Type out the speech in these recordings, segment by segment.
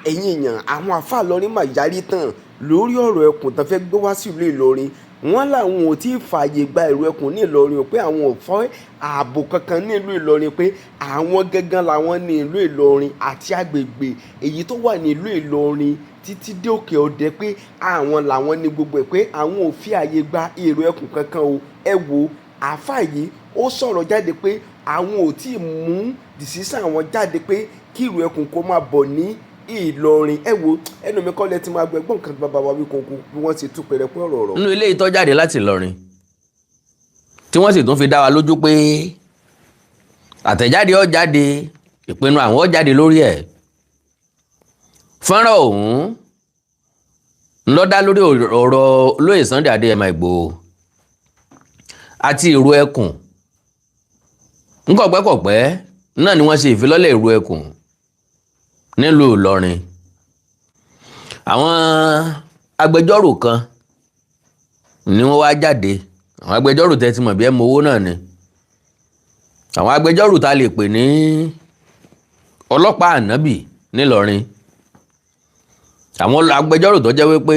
Ẹ̀yin èèyàn, àwọn àáfàá Ìlọrin mà yarí tán lórí ọ̀rọ̀ ẹkùn tán fẹ́ gbé wá sílùú Ìlọrin. Wọ́n làwọn ò tí ì fààyè gba ìrù ẹkùn ní Ìlọrin o, pé àwọn ò fẹ́ ààbò kankan nílùú Ìlọrin, pé àwọn gangan làwọn ní ìlú Ìlọrin àti agbègbè èyí tó wà ní ìlú Ìlọrin títí dé Òkè Ọdẹ, pé àwọn làwọn ní gbogbo ẹ̀, pé àwọn ò fi ààyè gba ìrù ẹkùn kankan o. Ẹ wo àáfàá yìí, ó sọ̀rọ̀ jáde pé àwọn ò tí ì mú decision àwọn jáde pé kí ìrù ẹkùn kó máa bọ̀ ní Ìlọrin. Ẹ wo, ẹnu mi kọ́ lẹ ti máa gbọ́ ẹgbọ́n nǹkan bàbá wa Wíkóńkó bí wọ́n ti tú pẹrẹpẹ ọ̀rọ̀ ọ̀rọ̀. Nínú ilé ìtọ́jáde láti Ìlọrin tí wọ́n sì tún fi dá wa lójú pé àtẹ̀jáde ó jáde, ìpinnu àwọn ó jáde lórí ẹ̀. Fọ́nrán ọ̀hún ńlọ dá lórí ọ̀rọ̀ olóyè Sunday Adéyẹmọ Ìgbòho àti ìrù ẹkùn. Ńkọ̀pẹ́kọ̀pẹ́ náà ni wọ́n ṣe ìfilọ́lẹ̀ ìrù ẹkùn nílùú Ìlọrin. Àwọn agbẹjọ́rò kan ni wọ́n wá jáde, àwọn agbẹjọ́rò tẹ́ ti mọ̀ bí ẹ mọ owó náà ni, àwọn agbẹjọ́rò tá a lè pè ní ọlọ́pàá ànábì nílọrin, àwọn agbẹjọ́rò tó jẹ́ wípé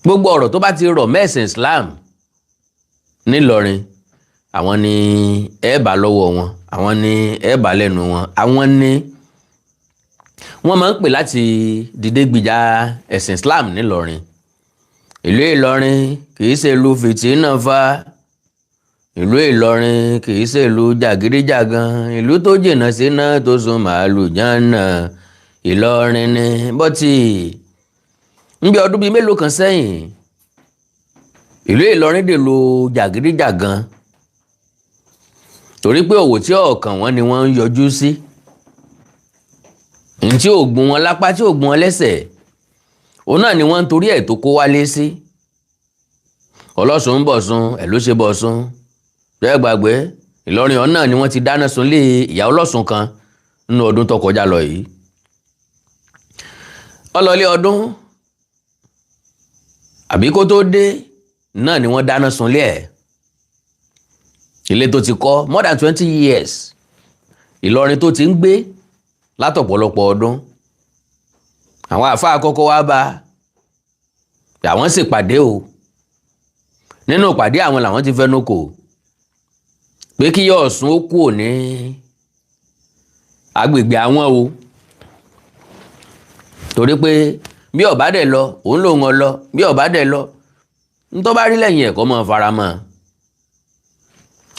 gbogbo ọ̀rọ̀ tó bá ti rọ̀ mẹ́sìn Islam nílọrin, àwọn ni ẹ bá lọ́wọ́ wọn, àwọn ni ẹ bá lẹ́nu wọn, àwọn ni wọ́n máa ń pè láti dìde gbìjà ẹ̀sìn Islam nílọrin. Ìlú Ìlọrin kì í ṣe ìlú fìtínà fa, ìlú Ìlọrin kì í ṣe ìlú jàgídíjàgan, ìlú tó jìnnà síná tó sun màálù jánà Ìlọrin ni. Bọ́tì níbi ọdún bíi mélòó kan sẹ́yìn, ìlú Ìlọrin dèlò jàgídíjàgan torí pé òwò tí ọ̀kan wọn ni wọ́n ń yọjú sí, ntí ògùn wọn lápá, tí ògùn wọn lẹ́sẹ̀, òun náà ni wọ́n ń torí ẹ̀ tó kó wálé sí. Ọlọ́sùn ń bọ̀ sun ẹ̀ ló ṣe bọ̀ sun bẹ́ẹ̀ gbàgbé. Ìlọrin ọ̀hún náà ni wọ́n ti dáná sun lé ìyá ọlọ́sùn kan nínú ọdún tó kọjá lọ yìí. Ọlọ́lé ọdún àbí kó tó dé náà ni wọ́n dáná sun lé ẹ̀, ilé tó ti kọ́ more than 20 years, Ìlọrin tó ti ń gbé látọ̀pọ̀lọpọ̀ ọdún. Àwọn àáfàá kọ́kọ́ wá bá àwọn sì pàdé o. Nínú ìpàdé àwọn làwọn ti fẹnu kò pé kí Ọ̀ṣun ó kúrò ní agbègbè àwọn o, torí pé bí ọ̀bá dẹ̀ lọ, òun lòun ọ lọ, bí ọ̀bá dẹ̀ lọ, ntọ́ bá rí lẹ́yìn ẹ̀kọ́ mọ́ fara mọ́.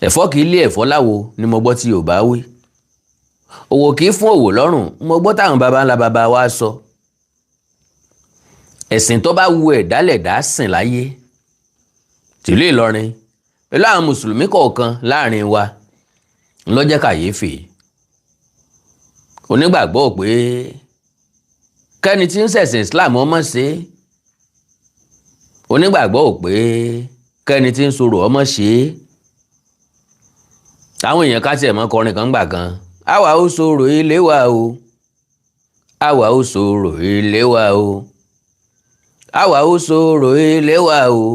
Ẹ̀fọ́ kì í lé ẹ̀fọ́ láwo ni mo gbọ́ tí Yorùbá wí. Òwò kì í fún òwò lọ́rùn, mo gbọ́ táwọn baba ńlá baba wa sọ. Ẹ̀sìn tó bá wu ẹ̀dá lẹ̀dá sìn láyé. Tìlú Ìlọrin pẹ̀lú àwọn mùsùlùmí kọ̀ọ̀kan láàrin wa ńlọ jẹ́ kàyéfì. Onígbàgbọ́ pé kẹ́ni tí ń ṣẹ̀sìn Islam ọmọ ṣe, onígbàgbọ́ pé kẹ́ni tí ń sọ̀rọ̀ ọmọ ṣe. Táwọn èèyàn ká tiẹ̀ mọ́ kọrin kan gbà kan: àwa ó sọ̀rọ̀ ilé wa o, àwa ó sọ̀rọ̀ ilé wa o, àwa ó sọ̀rọ̀ ilé wa o,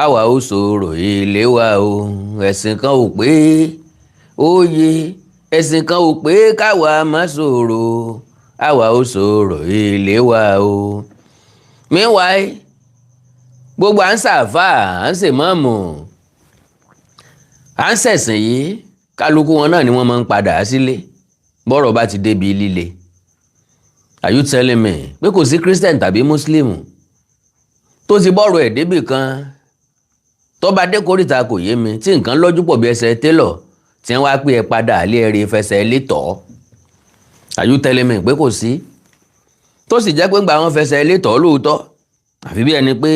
àwa ó sọ̀rọ̀ ilé wa o. Ẹ̀sìn kan ò pé óye, ẹ̀sìn kan ò pé káwa má sọ̀rọ̀, àwa ó sọ̀rọ̀ ilé wa o. Meanwhile, gbogbo à ń sàfà, à ń ṣèmọ́ọ̀mù, à ń ṣẹ̀sìn yìí, kálukú wọn náà ni wọ́n máa ń padà sílé bọ́rọ̀ bá ti débi líle. Are you telling me pé kò sí Christian tàbí Muslim tó ti bọ́rọ̀ ẹ̀ débì kan, tó bá dé kórìíta kò yé mi, tí nǹkan lọ́jú pọ̀ bí ẹsẹ̀ télọ̀, tí wọ́n á pè é padà lé ẹ̀rí fẹsẹ̀ létọ́? Are you telling me pé kò sí tó sì jẹ́ pé ńgbà wọn fẹsẹ̀ létọ́ lóòótọ́, àfi bí ẹni pé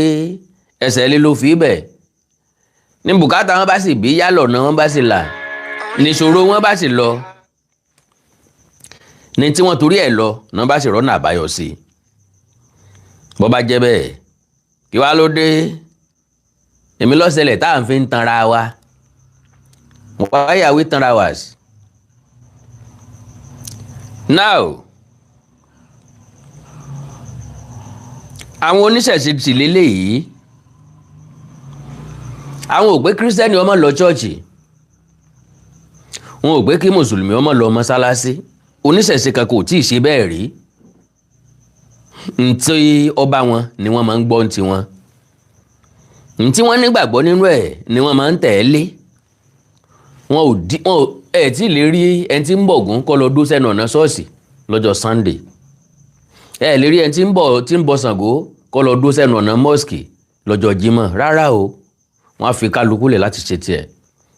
ẹsẹ̀ lé ló fi bẹ̀ ní bùkátà wọn bá sì bí yálọ̀ náà, wọn bá sì là níṣòro, wọn bá sì lọ ní tí wọ́n torí ẹ̀ lọ náà, bá sì rọ́nà àbáyọ sí i? Bó bá jẹ́ bẹ́ẹ̀, kí wàá ló dé èmi lọ́sẹ̀lẹ̀ tá à ń fi ń tanra wa? Why are we tanra wa now? Àwọn oníṣẹ̀ṣe sì lélẹ́yìí, àwọn ò pé kírísítẹ́nì ọmọ lọ chọ́ọ̀chì, wọn ò pé kí mùsùlùmí ọmọ lọ mọ́sálásí. Oníṣẹ̀ṣe kan kò tí ì ṣe bẹ́ẹ̀ rí. Ntí ọba wọn ni wọ́n máa ń gbọ́ ntí wọn, ntí wọ́n nígbàgbọ́ nínú ẹ̀ ni wọ́n máa ń tẹ̀lé. Wọn ò di wọn ò ẹ̀ tí lè rí ẹni tí ń bọ̀ Ògún kó lọ dó sẹ́nu ọ̀nà ṣọ́ọ̀ṣì lọ́jọ́ Sunday. Ẹ lè rí ẹni tí ń bọ̀ Ṣàngó kó lọ dó sẹ́nu ọ̀nà mosque lọ́jọ́ Jímọ̀. Rárá o, wọ́n á fi kálukú lẹ̀ láti ṣe tiẹ̀.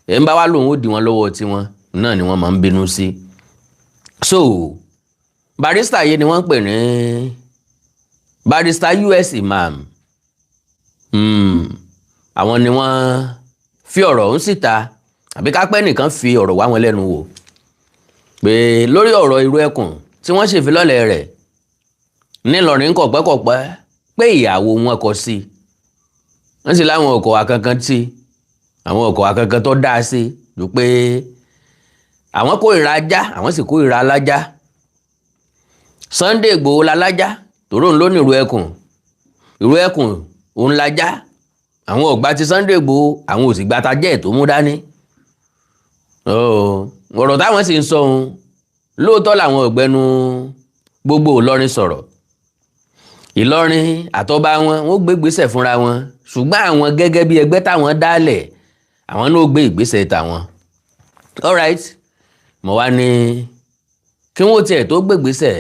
Ẹ̀ ń bá wá lòun ó di wọn lọ́wọ́ tiwọn náà ni wọ́n máa ń bínú sí. So barrister yìí ni wọ́n ń pè ní Barrister US Imam. Àwọn ni wọ́n fi ọ̀rọ̀ ọ̀hún síta, àbí kápẹ́ nìkan fi ọ̀rọ̀ wá wọn lẹ́nu wò pé lórí ọ̀rọ̀ irú ẹkùn tí wọ́n ṣèfilọ́lẹ̀ rẹ̀ nílọrin kọ̀pẹ́kọ̀pẹ́, pé ìyàwó wọn kọ sí. Wọ́n sì láwọn ọkọ̀ akankan tí àwọn ọkọ̀ akankan tó dáa sí ló pé àwọn kórìíra ajá, àwọn sì kórìíra alájá. Sunday Igboho lálájá tòró ń lónìí ìrù ẹkùn, ìrù ẹkùn òun lajá. Àwọn ò gbà ti Sunday Igboho, àwọn ò sì gbà tajẹ́ ẹ̀ tó mú dání. Ọ̀rọ̀ táwọn sì ń sọ ohun lóòótọ́ làwọn ọ̀gbẹ́nu gbogbo Ìlọrin sọ̀rọ̀. Ìlọrin àtọ́ba wọn, wọ́n gbé ìgbésẹ̀ fúnra wọn, ṣùgbọ́n àwọn gẹ́gẹ́ bí ẹgbẹ́ táwọn dálẹ̀, àwọn náà gbé ìgbésẹ̀ tàwọn. Alright, mo wá ní kí wọ́n tiẹ̀ tó gbé ìgbésẹ̀,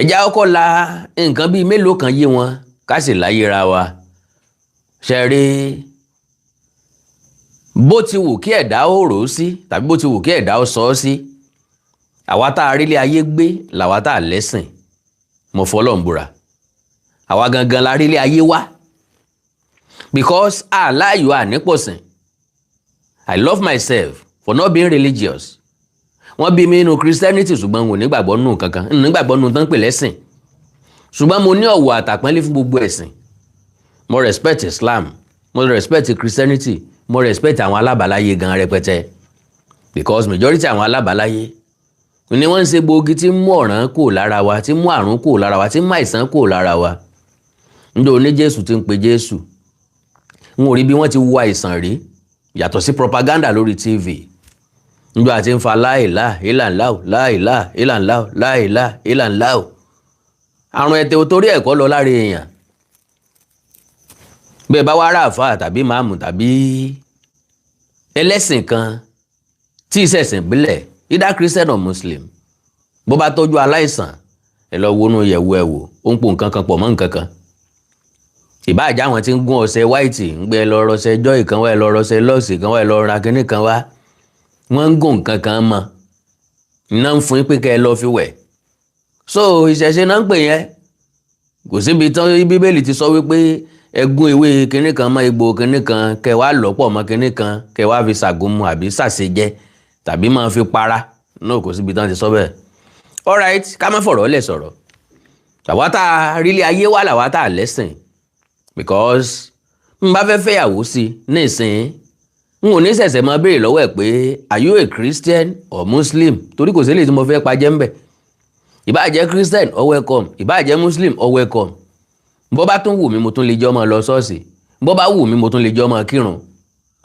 ẹ̀já ọkọ̀ la nǹkan bíi mélòó kan yé wọn, ká sì láyéra wa. Ṣe rí, bó ti wù kí ẹ̀dá ó rò ó sí tàbí bó ti wù kí ẹ̀dá ó sọ ọ́ sí, àwa tá a rí ilé ayé gbé làwa tá a lẹ́sìn. Mo fọlọ́run búra, àwa gangan la rí ilé ayé wá, because àláyò ànípọ̀sìn. I love myself for not being religious. Wọ́n bí mi nínú Christianity, ṣùgbọ́n n ò nígbàgbọ́ nù kankan, n ò nígbàgbọ́ nù tán pè lẹ́sìn, ṣùgbọ́n mo ní ọ̀wọ̀ àtàpọ́nlé fún gbogbo ẹ̀sìn. Mo respect Islam, mo respect Christianity, mo respect àwọn alábàáláyé gan rẹpẹtẹ, because majority àwọn alábàáláyé ni wọ́n ń ṣe gbòógì tí ń mú ọ̀ràn kù lára wa, tí ń mú àrùn kù lára wa, tí ń mú àìsàn kù lára wa. Níjọ́ oní Jésù ti ń pe Jésù, n ò rí bí wọ́n ti wo àìsàn rí, yàtọ̀ sí propaganda lórí TV. Níjọ́ àti ń fa láìlá ìlànláò, láìlá ìlànláò, láìlá ìlànláò, àrùn ẹ̀tẹ̀ ò torí ẹ̀kọ́ lọ lára èèyàn. Bẹ́ẹ̀ bá wá rà àfáà tàbí máàmù tàbí ẹlẹ́sìn kan tí ìṣẹ̀sìn ìbílẹ̀, either Christian or Muslim, bó bá tọ́jú aláìsàn, ẹ lọ wọnú yẹ̀wò ẹ̀ wò, ó ń po nǹkan kan pọ̀ mọ́ nǹkan kan. Ìbáàjá àwọn tí ń gún ọṣẹ white ń gbé, ẹ lọ rọṣẹ Joy kan wá, ẹ lọ rọṣẹ Lux kan wá, ẹ lọ ra kinní kan wá, wọ́n ń gún nǹkan kan mọ́ iná ń fún yín pé kẹ́ ẹ lọ fi wẹ̀. So ìṣẹ̀ṣe náà ń pè yẹn. Kò síbi tán Bíbélì ti sọ wípé ẹ gún ewé kinní kan mọ́ egbò kinní kan, kẹ́ wá lọ́pọ̀ mọ́ kinní kan, kẹ́ wá fi ṣàgúnmu àbí ṣàṣejẹ tàbí máa fi para náà. Kò síbi tán ti sọ bẹ́ẹ̀. Alright, ká má fọ̀rọ̀ lẹ̀ sọ̀rọ̀. Àwa tá a rílé ayé wà làwa tá a lẹ́sìn, because n bá fẹ́ fẹ́yàwó sí ní ìsìn, n ò ní ṣẹ̀ṣẹ̀ máa béèrè lọ́wọ́ ẹ̀ pé, "Are you a Christian or Muslim?" Torí kò sí èyí tí mo fẹ́ pa jẹ́ ń bẹ̀. Ìbáà jẹ́ Christian, ọ welcome. Ìbáà jẹ́ Muslim, ọ welcome. Bó bá tún wù mí, mo tún lè jẹ́ ọmọ lọ ṣọ́ọ̀ṣì. Bó bá wù mí, mo tún lè jẹ́ ọmọ kírun.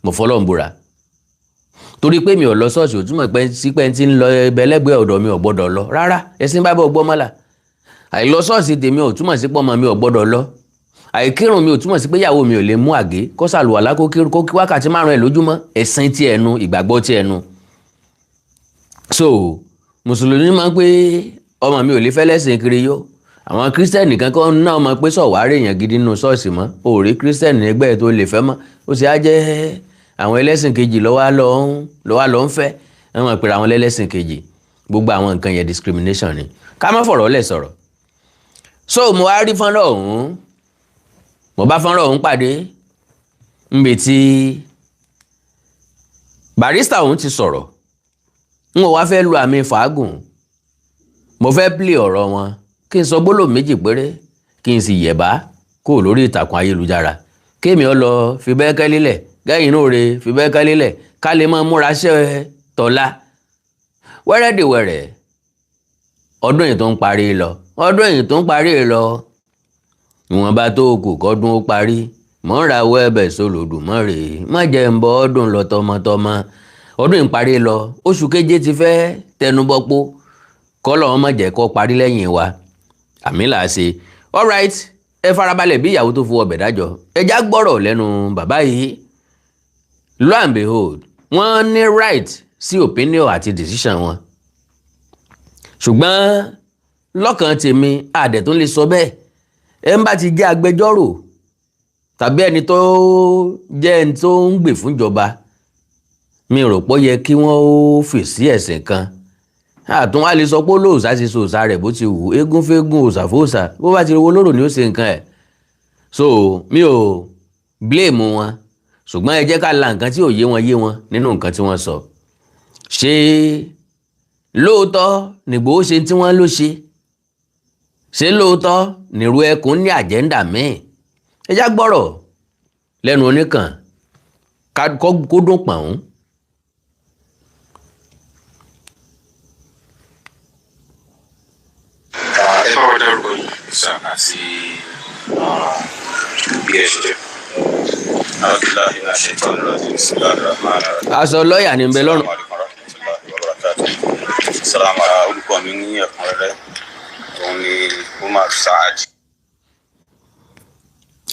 Mo fọlọ́run búra, torí pé mi ò lọ ṣọ́ọ̀ṣì ò túmọ̀ pé sí pé tí ń lọ ẹbẹ̀ lẹ́gbẹ̀ẹ́ ọ̀dọ̀ mi ò gbọ́dọ̀ lọ. Rárá, ẹ̀sìn bá bọ̀ gbọ́mọ́là. Àìlọ ṣọ́ọ̀ṣì tèmi ò túmọ̀ sí pọ́mọ mi ò gbọ́dọ̀ lọ. Àìkírun mi ò túmọ̀ sí pé ìyàwó mi ò lè mú àgé kó ṣàlùwàlá, kó kí wákàtí 5 ẹ̀ lójúmọ́. Ẹ̀sìn tí ẹnu, ìgbàgbọ́ tí ẹnu. So mùsùlùmí máa ń pé ọmọ mi ò lè fẹ́ lẹ́sìn kiri yó. Àwọn kírísítẹ́nì kankan náà máa pé sọ̀wárí èèyàn gidi nínú ṣọ́ọ̀ṣì mọ́, ò rí kírísítẹ́nì ẹgbẹ́ tó lè fẹ́ mọ́, ó sì á jẹ́ àwọn ẹlẹ́sìn kejì lọ́wọ́ lọ́ ń fẹ́. Wọ́n máa pèrè àwọn ẹlẹ́sìn kejì. Gbogbo àwọn nǹkan yẹn, discrimination ni. Ká má fọ̀rọ̀ lẹ̀ sọ̀rọ̀. So mo wá rí fọ́nrán ọ̀hún, mo bá fọ́nrán ọ̀hún pàdé níbi tí barrister ọ̀hún ti sọ̀rọ̀. N ò wá fẹ́ lu àmì fàágùn, mo fẹ́ play ọ̀rọ̀ wọn, kí n sọ gbólóhùn méjì péré, kí n sì yẹ̀bá kó lórí ìtàkùn ayélujára, kémi ọ lọ fi bẹ́ẹ̀ kẹ́ lílẹ̀ gẹ́yìn inú re fi bẹ́ẹ̀ kẹ́ lílẹ̀, ká lè máa múra ṣẹ́ tọ̀la wẹ́rẹ́dìwẹ̀rẹ̀. Ọdún yìí tó ń parí lọ, ọdún yìí tó ń parí lọ, ìwọ̀nba tó kù kọ́dún ó parí, mọ̀ ń rawọ́ ẹ̀bẹ̀ sólòdùmarè, má jẹ́ ń bọ́ ọdún lọ tọmọtọmọ. Ọdún yìí ń parí lọ, oṣù keje ti fẹ́ tẹnubọ́pọ́. Kọ́lọ́run má jẹ́ kó parí lẹ́yìn wa, àmì là á ṣe. Alright, ẹ farabalẹ̀ bí ìyàwó tó fowó ọbẹ̀ dájọ́. Ẹ já gbọ́rọ̀ lẹ́nu bàbá yìí. Lo and behold, wọ́n ní right sí opinion àti decision wọn, ṣùgbọ́n lọ́kàn tèmi, àdẹ̀ tó lè sọ bẹ́ẹ̀, ẹ ń bá ti jẹ́ agbẹjọ́rò tàbí ẹni tó jẹ́ ẹni tó ń gbè fúnjọba, mi rò pé ó yẹ kí wọ́n ó fèsì ẹ̀sìn kan. Àtún wá lè sọ pé olóòṣà ti sòòṣà rẹ̀ bó ti wù, eégún fẹ́gùn, òòṣà fòòṣà, bó bá ti wo lóró ni ó ṣe nǹkan ẹ̀. So mi ò blame wọn, ṣùgbọ́n ẹ jẹ́ ká la nǹkan tí ò yé wọn yé wọn nínú nǹkan tí wọ́n sọ. Ṣé lóòótọ́ nÌgbòho ṣe tí wọ́n ló ṣe? Ṣé lóòótọ́ nìrú ẹkùn ní agenda míì? Ẹ já gbọ́rọ̀ lẹ́nu oníkàn kó dún pọ̀n. Ẹ bá wa dárúkọ yìí sir, àti bí ẹ ṣe jẹ́. Abdullahi na shaitan rajim, bismillahir rahmanir rahim. Aṣọ lọ́ọ̀yà ní bẹ lọ́rùn. Assalamu alaikum warahmatullahi wabarakatuh. Assalamu alaikum. Olùkọ́ mi ní ẹ̀kúnrẹ́rẹ́, òun ni Umar Saad.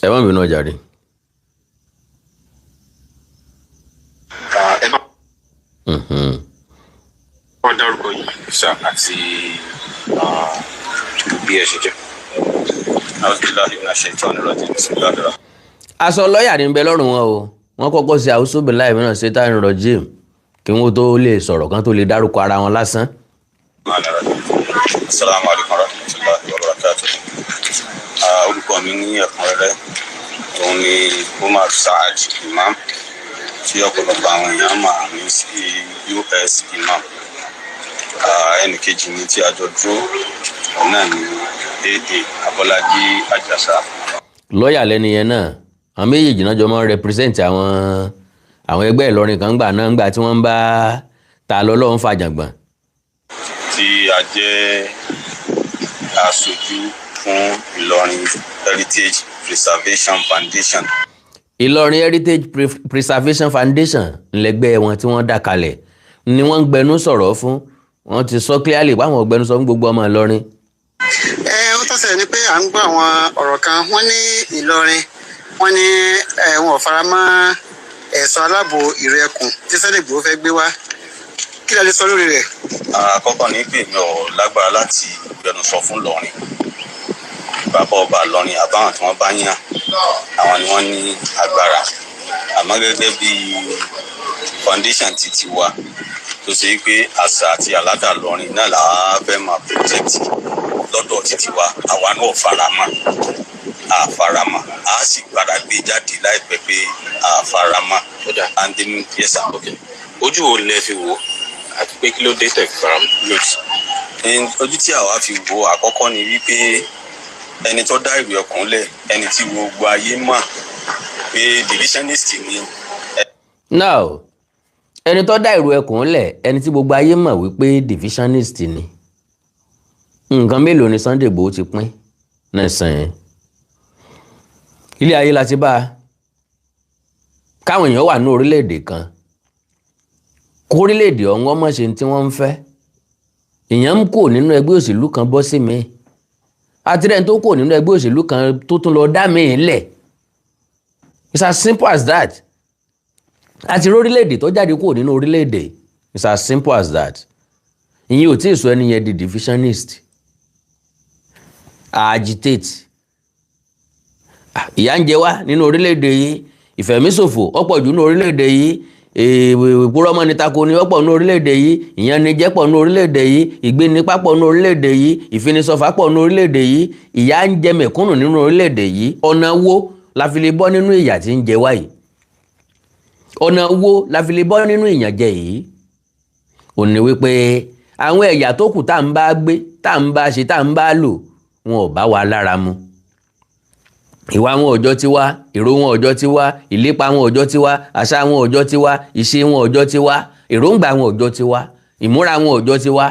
Ẹ má bínú ọjà rí. Ẹ bá wa dárúkọ yìí sir, àti bí ẹ ṣe jẹ́. Abdullahi na shaitan rajim, bismillahir rahmanir Aṣọ lọ́ọ̀yà ní bẹ lọ́rùn wọn o. Wọ́n kọ́kọ́ ṣe àwùsùnbí láì mìíràn ṣetán rọjìm kí wọ́n tó lè sọ̀rọ̀ kan tó lè dárúkọ ara wọn lásán. rahim. Assalamu alaikum warahmatullahi wabarakatuh. Olùkọ́ mi ní ẹ̀kúnrẹ́rẹ́, òun ni Umar Saad Imam, tí ọ̀pọ̀lọpọ̀ àwọn èèyàn máa ní sí US Imam. Ẹnì kejì ní tí a jọ dúró, òun náà ni AA Abọ́lájí Àjàsà. Lọ́ọ̀yà lẹ́ni yẹn náà, àwọn méjèèjì náà jọ máa ń represent àwọn ẹgbẹ́ Ìlọrin kan gbà náà gbà tí wọ́n ń bá ta lọ́lọ́run fàjàngbọ̀n. Tí a jẹ́ aṣojú fún Ìlọrin Heritage Preservation Foundation. Ìlọrin Heritage Preservation Foundation ńlẹgbẹ́ wọn tí wọ́n dá kalẹ̀ ni wọ́n ń gbẹnu sọ̀rọ̀ fún. Wọ́n ti sọ clearly pé àwọn gbẹnu sọ fún gbogbo ọmọ Ìlọrin. Ẹ ó tọ́sẹ̀ ni pé à ń gbọ́ àwọn ọ̀rọ̀ kan, wọ́n ní Ìlọrin, wọ́n ní wọn ò fara mọ́ ẹ̀ṣọ́ aláàbò ìrù ẹkùn tí Sunday Igboho fẹ́ gbé wá. Kí la lè sọ lórí rẹ̀? Àkọ́kọ́ ní pé mi ò lágbára láti gbẹnusọ fún Ìlọrin. Bàbá ọba Ìlọrin àbáwọn tí wọ́n bá yàn, àwọn ni wọ́n ní agbára. Àmọ́ gẹ́gẹ́ bí foundation ti ti wa tó ṣe pé àṣà àti àládà Ìlọrin náà là á fẹ́ máa protect lọ́dọ̀ títí wa, àwa náà faramọ́, a faramọ́, a sì padà gbé jáde láìpẹ́ pé a faramọ́. Ó dáa. And then, yes sir. Ok, ojú wo lẹ fi wò ó àti pé kí ló dé tẹ̀ fi faramọ́? Good. Ojú tí àwa fi wo àkọ́kọ́ ni wípé ẹni tó dá ìrù ẹkùn lẹ̀, ẹni tí gbogbo ayé mọ̀ pé divisionist ni. Now, ẹni tó dá ìrù ẹkùn lẹ̀, ẹni tí gbogbo ayé mọ̀ wípé divisionist ni. Nǹkan mélòó ni Sunday Igboho ti pín nísìnyí? Ilé ayé la ti bá a káwọn èèyàn wà ní orílẹ̀-èdè kan, kórílẹ̀-èdè ọ̀hún ọmọ ṣe tí wọ́n ń fẹ́. Èèyàn ń kó nínú ẹgbẹ́ òṣèlú kan bọ́ sí mi, àtìrẹ́ni tó kó nínú ẹgbẹ́ òṣèlú kan tó tún lọ dá mi lẹ̀. It's as simple as that. Àti orílẹ̀-èdè tó jáde kúrò nínú orílẹ̀-èdè. It's as simple as that. Ìyẹn ò tí ì sọ ẹni yẹn di divisionist. Agitate, ìyà ń jẹ wá nínú orílẹ̀-èdè yìí, ìfẹ̀míṣòfò ọ̀pọ̀ jù nínú orílẹ̀-èdè yìí, ìpúrọ́mọ́ni tako ni ọ̀pọ̀ nínú orílẹ̀-èdè yìí, ìyànnijẹ pọ̀ nínú orílẹ̀-èdè yìí, ìgbénipá pọ̀ nínú orílẹ̀-èdè yìí, ìfinisọ̀fà pọ̀ nínú orílẹ̀-èdè yìí, ìyà ń jẹ mẹ̀kúnnù nínú orílẹ̀-èdè yìí. Ọ̀nà wo la fi lè bọ́ nínú ìyà tí ń jẹ wá yìí? Ọ̀nà wo la fi lè bọ́ nínú ìyànjẹ yìí? Ò ní wípé àwọn ẹ̀yà tó kù tá à ń bá gbé, tá à ń bá ṣe, tá à ń bá lò, wọn ò bá wa lára mu. Ìwà wọn ọjọ́ tiwa, èrò wọn ọjọ́ tiwa, ìlépa wọn ọjọ́ tiwa, àṣà wọn ọjọ́ tiwa, ìṣe wọn ọjọ́ tiwa, èròǹgbà wọn ọjọ́ tiwa, ìmúra wọn ọjọ́ tiwa.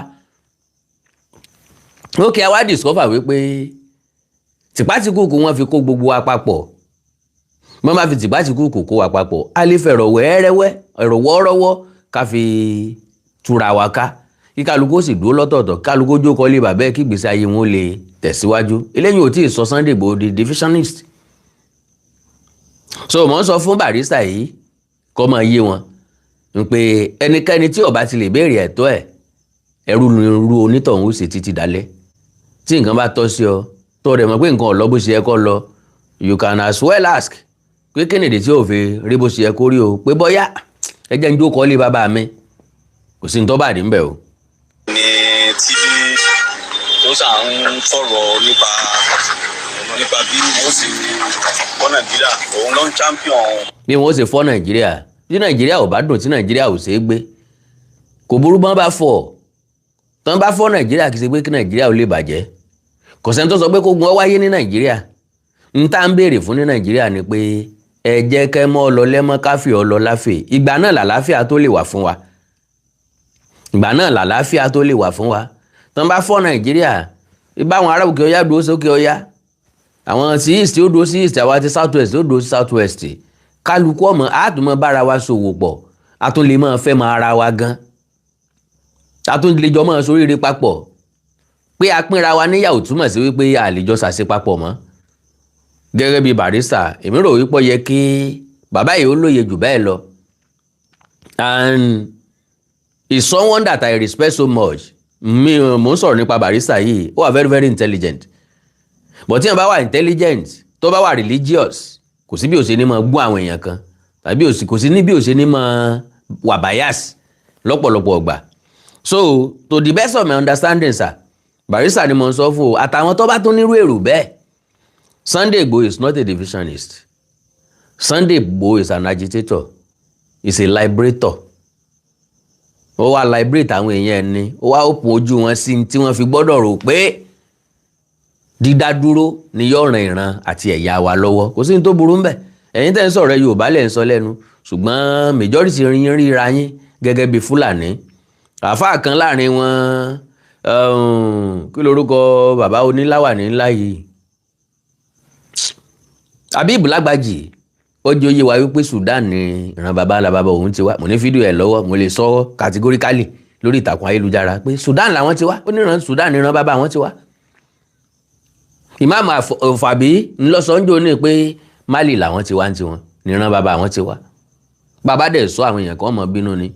Ókè, àwa discover wípé tìpátìkùkù wọn fi kó gbogbo wa papọ̀. Wọ́n máa fi tìpátìkùkù kó wa papọ̀, a lè fẹ̀rọ̀ wẹ́ẹ́rẹ́wẹ́, ẹ̀rọ̀ wọ́ọ́rọ́wọ́ ká fi túra wa ká. Kí kálukú ó sì dúró lọ́tọ̀ọ̀tọ̀, kálukú ó jókòó lé bàbá ẹ̀, kí ìgbésí ayé wọn ó lè tẹ̀síwájú. Eléyìí ò tí ì sọ Sunday Igboho di divisionist. So mò ń sọ fún Barrister yìí kó máa yé wọn ń pé ẹnikẹ́ni tí ó bá ti lè béèrè ẹ̀tọ́ ẹ̀, ẹrú irú onítọ̀hún ó sì títí dalẹ̀. Tí nǹkan bá tọ́ sí ọ, tó rẹ̀ mọ̀ pé nǹkan ò lọ bó ṣe yẹ kó lọ, you can as well ask pé kí nìdí tí ò fi rí bó ṣe yẹ kó rí o, pé bọ́yá ẹ jẹ́ ń jókòó lé bàbá mi. Kò sí ní tó bá rí ń bẹ̀ o. Ní tí tó sà ń sọ̀rọ̀ nípa bí wọ́n sì kọ́ Nàìjíríà, òun ló ń champion. Bí wọ́n ṣe fọ́ Nàìjíríà, tí Nàìjíríà ò bá dùn, tí Nàìjíríà ò ṣeé gbé, kò burú bọ́n bá fọ́ tán, bá fọ́ Nàìjíríà. Kì í ṣe pé kí Nàìjíríà ò lè bàjẹ́. Kò sẹ́ni tó sọ pé kógun ó wáyé ní Nàìjíríà. N tá ń béèrè fún ní Nàìjíríà ni pé ẹ jẹ́ kẹ́ mọ́ ọ lọ lẹ́mọ́, káfí ọ lọ láfè. Ìgbà náà làlàáfíà tó lè wà fún wa. Ìgbà náà làlàáfíà tó lè wà fún wa. Tán bá fọ́ Nàìjíríà, báwọn ará òkè ọya dúró sókè ọya, àwọn tí east ó dúró sí east, àwa ti south west ó dúró sí south west, kálukú ọmọ àtúmọ̀ bára wa ṣòwò pọ̀, a tún lè máa fẹ́ mọ ara wa gan, a tún lè jọ máa ṣoríire papọ̀. Pé a pínra wa níyàwó túmọ̀ sí wípé a lè jọ ṣàṣepapọ̀ mọ́. Gẹ́gẹ́ bí Barrister, èmi rò wípé ó yẹ kí bàbá yìí ó lóye jù bẹ́ẹ̀ lọ, and is someone that I respect so much. Mi mò ń sọ̀rọ̀ nípa Barrister yìí, ó wà very very intelligent, but tí wọ́n bá wà intelligent, tó bá wà religious, kò sí bí ó ṣe ní máa gbọ́ àwọn èèyàn kan, tàbí kò sí ní bí ó ṣe ní máa wà bias lọ́pọ̀lọpọ̀ ọgbà. So to the best of my understanding, sir, Barrister ni mo ń sọ fún o, àtàwọn tó bá tún nírú èrò bẹ́ẹ̀, Sunday Igboho is not a divisionist. Sunday Igboho is an agitator, is a liberator. Ó wá liberate àwọn èèyàn ẹni, ó wá open ojú wọn sí tí wọ́n fi gbọ́dọ̀ rò pé dídádúró ni yóò ran ìran àti ẹ̀yà wa lọ́wọ́. Kò sí ní tó burú ńbẹ̀. Ẹ̀yin tẹ́ ń sọ̀rọ̀, Yorùbá lẹ̀ ń sọ lẹ́nu, ṣùgbọ́n majority yín ríra yín gẹ́gẹ́ bí Fúlàní. Àáfàá kan láàrin wọn, kí lorúkọ bàbá oníláwàní ńlá yìí, Habib Lágbàjì, ó jẹ́ oyé wa wípé Sudan ni ìran bàbá ńlá bàbá òun ti wá. Mo ní fídíò ẹ̀ lọ́wọ́, mo lè sọ categorically lórí ìtàkùn ayélujára pé Sudan làwọn ti wá. Ó ní ìran Sudan ní ìran bàbá àwọn ti wá. Ìmáàmù Ọ̀fàbí ńlọsọ̀njọ́ ní pé Mali làwọn ti wá ń tiwọn, níran bàbá àwọn ti wá. Bàbá dẹ̀ sọ, àwọn èèyàn kan mọ̀ bínú ni.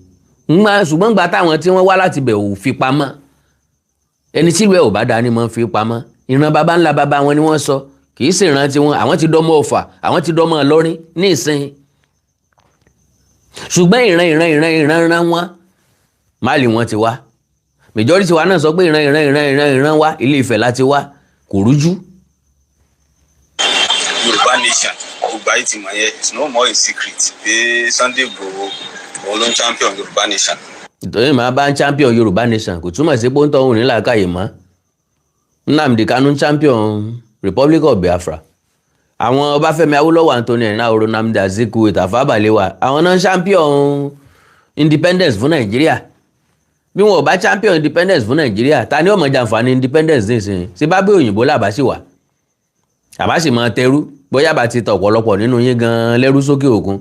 Ṣùgbọ́n gba táwọn tí wọ́n wá láti bẹ̀ ò fi pamọ́. Ẹni tí ìlú ẹ̀ ò bá dání mọ́ fi pamọ́. Ìran bàbá ńlá bàbá wọn ni wọ́n sọ, kì í sì ìran tiwọn. Àwọn ti dọ́mọ Ọ̀fà, àwọn ti dọ́mọ Ìlọrin ní ìsìn, ṣùgbọ́n ìran ìran ìran ìran ìran wọn, Mali wọn ti wá. Majority wa náà sọ pé ìran ìran ìran ìran ìran wa, Ilé Ifẹ̀ láti wá. Kò rújú. Yorùbá nation, gbogbo ayé ti mọ̀ yẹn. It's no more a secret pé Sunday Igboho, òun ló ń champion Yorùbá nation. Ìtọ́jú màá bá ń champion Yorùbá nation, kò túmọ̀ sí pé ó ń tọ́ òun ní làákàyè mọ́. Nnamdi Kanu ń champion Republic of Biafra. Àwọn Ọbáfẹ́mi Awólọ́wọ̀, Anthony Enahoro, Nnamdi Azikiwe, Tafawa Balewa, àwọn náà ń champion independence fún Nàìjíríà. Bí wọn ò bá champion independence fún Nàìjíríà, ta ni ó máa jàǹfààní independence nísìnyí? Ṣé bá bí òyìnbó làbá sì wà, àbá sì máa tẹrú? Bóyá bá ti tọ ọ̀pọ̀lọpọ̀ nínú yín gan-an lẹ́rú sókè òkun.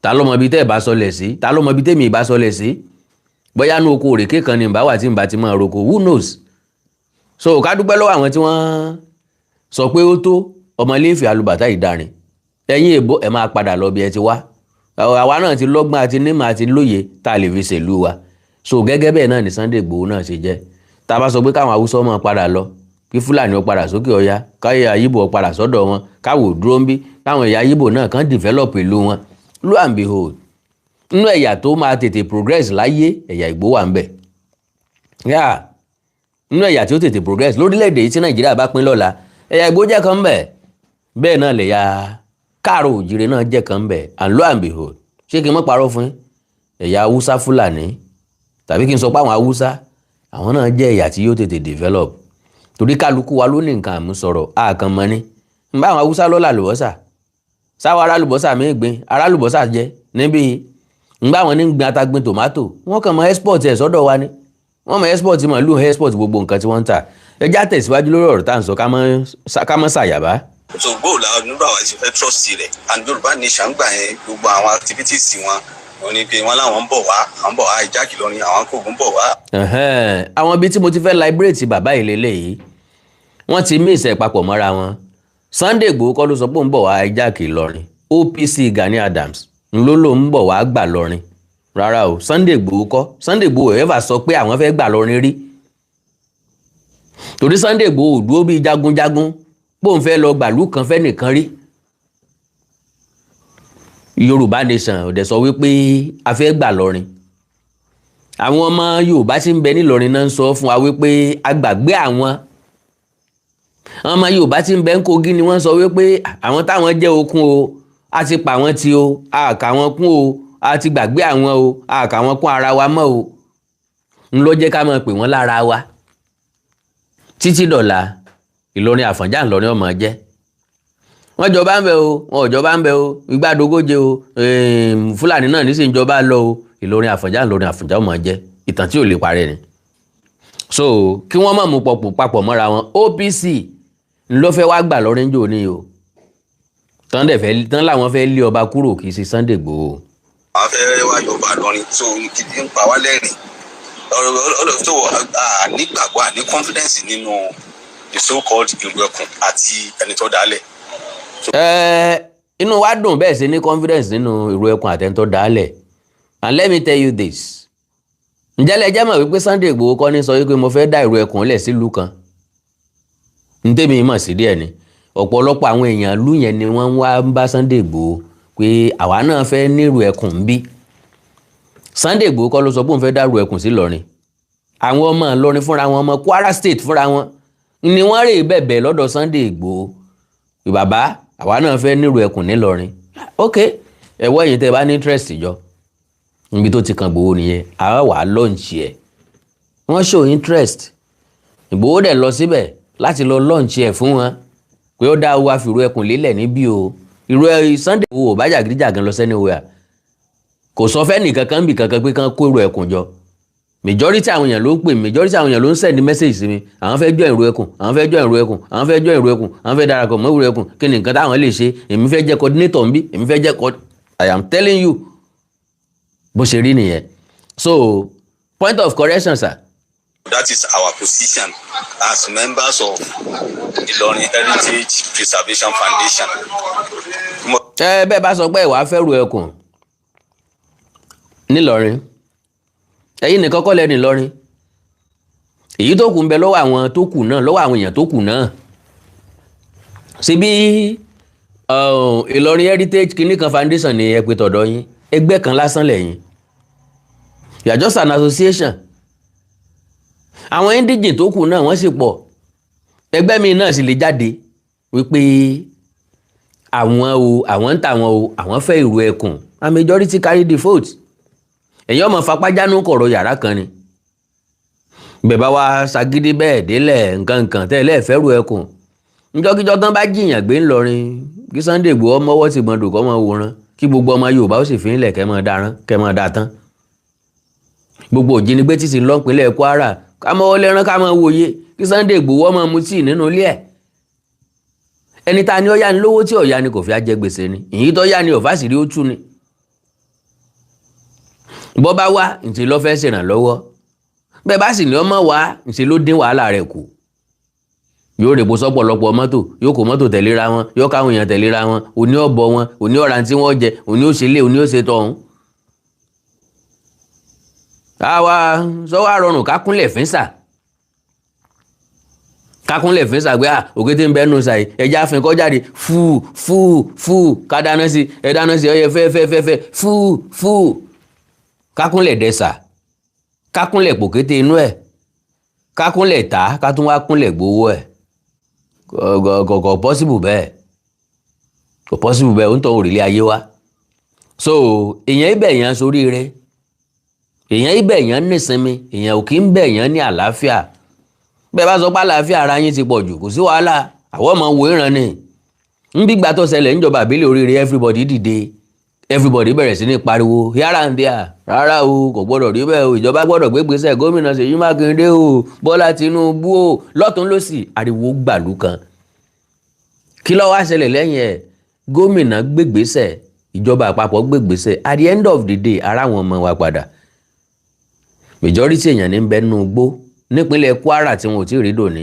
Ta ló mọ ibi tẹ́ ẹ̀ bá sọlẹ̀ sí? Ta ló mọ ibi tẹ́mi ìbá sọlẹ̀ sí? Bóyá inú oko òrèké kan ni ìbá wà tí ìbá ti máa roko, who knows? So ká dúpẹ́ lọ́wọ́ àwọn tí wọ́n sọ pé ó tó ọmọléèfì alùbàtà ìdarin. Ẹ̀yin èbó, ẹ̀ máa padà lọ bí ẹ ti wá. Àwa náà ti lọ́gbọ́n àti nímọ̀ àti lóye tá a lè fi ṣèlú wa. So gẹ́gẹ́ bẹ́ẹ̀ náà ni Sunday Igboho náà ṣe jẹ́. Tá a bá sọ pé káwọn Haúsá máa padà lọ, kí Fúlàní ó padà sókè ọya, káyọ̀ Yíbò ó padà sọ́dọ̀ wọn, káwò dúró ń bí, káwọn ẹ̀yà Yíbò náà kàn develop ìlú wọn, lo and behold, nínú ẹ̀yà tó máa tètè progress láyé, ẹ̀yà Ìgbò wà ń bẹ̀. Yá, nínú ẹ̀yà tí ó tètè progress lórílẹ̀‐èdè yìí tí Nàìjíríà bá pín lọ́la, ẹ̀yà Ìgbò jẹ́ kan ń bẹ̀. Bẹ́ẹ̀ náà lẹ̀yà Káàrọ̀ Òjìrè náà jẹ́ kan ń bẹ̀. And lo and behold, ṣé kí n má parọ́ fún yín, ẹ̀yà Haúsá Fúlàní, tàbí kí n sọ pé àwọn Haúsá, àwọn náà jẹ́ ẹ̀yà tí yóò tètè develop, torí kálukú wa ló ní nǹkan àmúsọ̀rọ̀ àkàn mọ́ ni. Ń bá àwọn Haúsá lọ́la àlùbọ́sà, sáwọ́ ará àlùbọ́sà mi gbin, ará àlùbọ́sà jẹ níbí. Ń bá àwọn ní gbin ata, gbin tòmátò, wọ́n kàn mọ́ export ẹ̀ sọ́dọ̀ wa ni. Wọ́n mọ̀ export màálù, export gbogbo nǹkan tí wọ́n ń tà. Ẹ já tẹ̀síwájú lórí ọ̀rọ̀ tá à ń sọ, ká mọ́ ṣàyàbá. So bóòlù àwọn nígbà wà ṣe fẹ́ trust rẹ̀? And Yorùbá nation gbà yẹn, gbogbo àwọn activities wọn Wọ́n ní pé wọ́n láwọn ń bọ̀ wá, àwọn ń bọ̀ wá hijack Ìlọrin, àwọn kògùn bọ̀ wá. Ẹ̀hẹ́n, àwọn ibi tí mo ti fẹ́ liberate bàbá yìí lélẹ́yìí, wọ́n ti mí ìsẹ̀ papọ̀ mọ́ra wọn. Sunday Igboho kọ́ ló sọ pé òun bọ̀ wá hijack Ìlọrin. OPC Gani Adams ló ló ń bọ̀ wá gbà lọrin. Rárá o, Sunday Igboho kọ́. Sunday Igboho ever sọ pé àwọn fẹ́ gbà lọrin rí, torí Sunday Igboho ò dúró bíi jagunjagun bóun fẹ́ lọ gbàlú kan fẹ́ nìkan rí. Yorùbá Nation ò dẹ̀ sọ wípé a fẹ́ gbà lọrin. Àwọn ọmọ Yorùbá tí ń bẹ nílọrin náà ń sọ fún wa wípé a gbàgbé àwọn ọmọ Yorùbá tí ń bẹ ń Kogi ni wọ́n sọ wípé àwọn táwọn jẹ́ okun o, a ti pa wọ́n ti o, a kà wọ́n kún o, a ti gbàgbé àwọn o, a kà wọ́n kún ara wa mọ́ o. Ń lọ jẹ́ ká máa pè wọ́n lára wa títí dọ̀la. Ìlọrin Àfọ̀njá, Ìlọrin ọmọ jẹ́. Wọ́n jọba ń bẹ o, wọn ò jọba ń bẹ o, igbádogóje o, Fúlàní náà nísìnyí jọba lọ o, Ìlọrin Àfọ̀njá, Ìlọrin Àfọ̀njá ọmọ jẹ́. Ìtàn tí ò lè parẹ́ ni. So kí wọ́n má mú pọ̀pọ̀ papọ̀ mọ́ra wọn. OPC ló fẹ́ wá gbà lọ́rin jò ní o, tán dẹ̀ fẹ́ tán làwọn fẹ́ lé ọba kúrò, kì í ṣe Sunday Igboho. Àwọn fẹ́ wá yọba lọrin tó gidi ń pa wá lẹ́rìn ọ̀rọ̀ tó nígbàgbọ́, àní confidence nínú the so called ìlú ẹkùn àti ẹni tó dálẹ̀. Ẹ inú wa dùn bẹ́ẹ̀ ṣe ní confidence nínú ìró ẹkùn àtẹ̀ntọ́ dálẹ̀. And let me tell you this, ǹjẹ́ lẹ jẹ́ mọ̀ wípé Sunday Igboho kọ́ ní sọ wípé mo fẹ́ dá ìró ẹkùn lẹ̀ sílùú kan? Ní tèmi mọ̀ sí díẹ̀ ni, ọ̀pọ̀lọpọ̀ àwọn èèyàn ìlú yẹn ni wọ́n ń wá ń bá Sunday Igboho pé àwa náà fẹ́ nírú ẹkùn ń bí. Sunday Igboho kọ́ ló sọ pé òun fẹ́ dá ìró ẹkùn sí Ìlọrin. Àwọn ọmọ Ìlọrin fúnra wọn, ọmọ Kwara State fúnra wọn ni wọ́n rè bẹ̀bẹ̀ lọ́dọ̀ Sunday Igboho, "Bàbá, àwa náà fẹ́ nírú ẹkùn nílọrin." Ok, ẹ̀wọ́ ẹ̀yin tẹ́ ẹ bá ní interest jọ níbi tó ti kan Ìgbòho nìyẹn, àwa wà á launch ẹ̀. Wọ́n show interest, Ìgbòho dẹ̀ lọ síbẹ̀ láti lọ launch ẹ̀ fún wọn pé ó dá wa fìrú ẹkùn lélẹ̀ níbí o. Ìrú ẹ Sunday Ìgbòho ò bá jàgídíjàgan lọ sẹ́niwẹ̀ẹ́, kò sọ fẹ́ nìkankan bì kankan pé kán kó èrò ẹkùn jọ. Majority àwọn èèyàn ló ń pè, majority àwọn èèyàn ló ń send message sí mi, àwọn fẹ́ join ìró ẹkùn, àwọn fẹ́ join ìró ẹkùn, àwọn fẹ́ join ìró ẹkùn, àwọn fẹ́ darapọ̀ mọ́ ìró ẹkùn, kí ni nǹkan táwọn lè ṣe, èmi fẹ́ jẹ́ coordinator ń bí, èmi fẹ́ jẹ́ co. I am telling you, bó ṣe rí nìyẹn. So point of correction, sir. That is our position as members of Ìlọrin Heritage Preservation Foundation. Ẹ bẹ́ẹ̀ bá sọ pé ìwà fẹ́ ru ẹkùn nílọrin, ẹ̀yin nìkan kọ́ lẹ́nu Ìlọrin. Èyí tó kù ń bẹ lọ́wọ́ àwọn tó kù náà, lọ́wọ́ àwọn èèyàn tó kù náà. Síbí Ìlọrin Heritage kìíní kan Foundation ni ẹ pé tọ̀dọ̀ yín, ẹgbẹ́ kan lásán lẹ́yìn. You are just an association. Àwọn indigene tó kù náà, wọ́n sì pọ̀. Ẹgbẹ́ mi náà sì lè jáde wípé àwọn o, àwọn ń tà wọn o, àwọn fẹ́ ìrù ẹkùn, a majority carry the vote. Ẹ̀yin ọmọ fapájánú kọ̀rọ̀ yàrá kan ni bẹ́ẹ̀ bá wá ṣagídí bẹ́ẹ̀ délẹ̀ nǹkan nǹkan tẹ́lẹ̀ fẹ́ ru ẹkùn. Njọ́kíjọ́ tán bá jìyàn gbé ńlọrin, kí Sunday Igboho mọ́wọ́ ti gbọ́n dò kọ́ mọ́ wòran, kí gbogbo ọmọ Yorùbá ó sì fi ńlẹ̀ kẹ́ mọ́ darán kẹ́ mọ́ da tán. Gbogbo òjínigbé títí lọ́pínlẹ̀ Kwara, ká mọ́wọ́ lẹ́rán, ká mọ́ wòye, kí Sunday Igboho ọmọ mu tíì nínú ilé ẹ̀. Ẹni tá a ní ó yá ni lówó tí ọ̀yá ni kò fi á jẹ gbèsè ni, ìyí tó yá ni ò fásìrí ó tú ni. Bọ́ bá wá ǹṣe ló fẹ́ ṣèrànlọ́wọ́, bẹ́ẹ̀ bá sì ní ọmọ wá, ǹṣe ló dín wàhálà rẹ̀ kù. Yóò rèpo sọ́pọ̀lọpọ̀ mọ́tò, yóò kó mọ́tò tẹ̀léra wọn, yóò káwọn èèyàn tẹ̀léra wọn, òní ọ̀bọ wọn, òní ọ̀rà tí wọ́n jẹ, òní òṣèlé, òní òṣè tọ̀hún. Àwa sọ wá rọrùn kákúnlẹ̀ fínsà, kákúnlẹ̀ fínsà gbé à òkété ń bẹ́ nù sàyè, ẹja àfin kọjáde fúù fúù fúù, ká dáná sí ẹ, dáná sí ọyẹ fẹ́ fẹ́ fẹ́ fẹ́ fúù fúù, kákúnlẹ̀ dẹ́sà, kákúnlẹ̀ pòkété inú ẹ̀, kákúnlẹ̀ tá ká tún wá kúnlẹ̀ gbowó ẹ̀. Kò possible bẹ́ẹ̀, kò possible bẹ́ẹ̀. Ó ń tọ́ òrìlẹ̀ ayé wa. So èèyàn ibẹ̀ èèyàn soríire, èèyàn ibẹ̀ èèyàn nísinmi, èèyàn ò kí ń bẹ̀ èèyàn ní àlàáfíà. Bẹ́ẹ̀ bá sọ pé àlàáfíà ara yín ti pọ̀ jù, kò sí wàhálà, àwọn ọmọ wo ìran ni ń bí gbà tó ṣẹlẹ̀ níjọba àbílẹ̀ oríire. Everybody dìde, everybody bẹ̀rẹ̀ sí ní pariwo here and there, "Rárá o, kò gbọ́dọ̀ rí bẹ́ẹ̀ o, ìjọba gbọ́dọ̀ gbé gbèsè, gómìnà Ṣèyí Mákindé o, Bọ́lá Tinubu o," lọ́tún lọ́sì, ariwo gbàlú kan. Kí ló wá ṣẹlẹ̀ lẹ́yìn ẹ̀? Gómìnà gbégbèsè. Ìjọba àpapọ̀ gbègbèsè. At the end of the day, ara àwọn ọmọ wa padà. Majority èèyàn ní bẹ́ẹ̀ nínú igbó nípínlẹ̀ Kwara tí wọn ò tí ì rí dòní.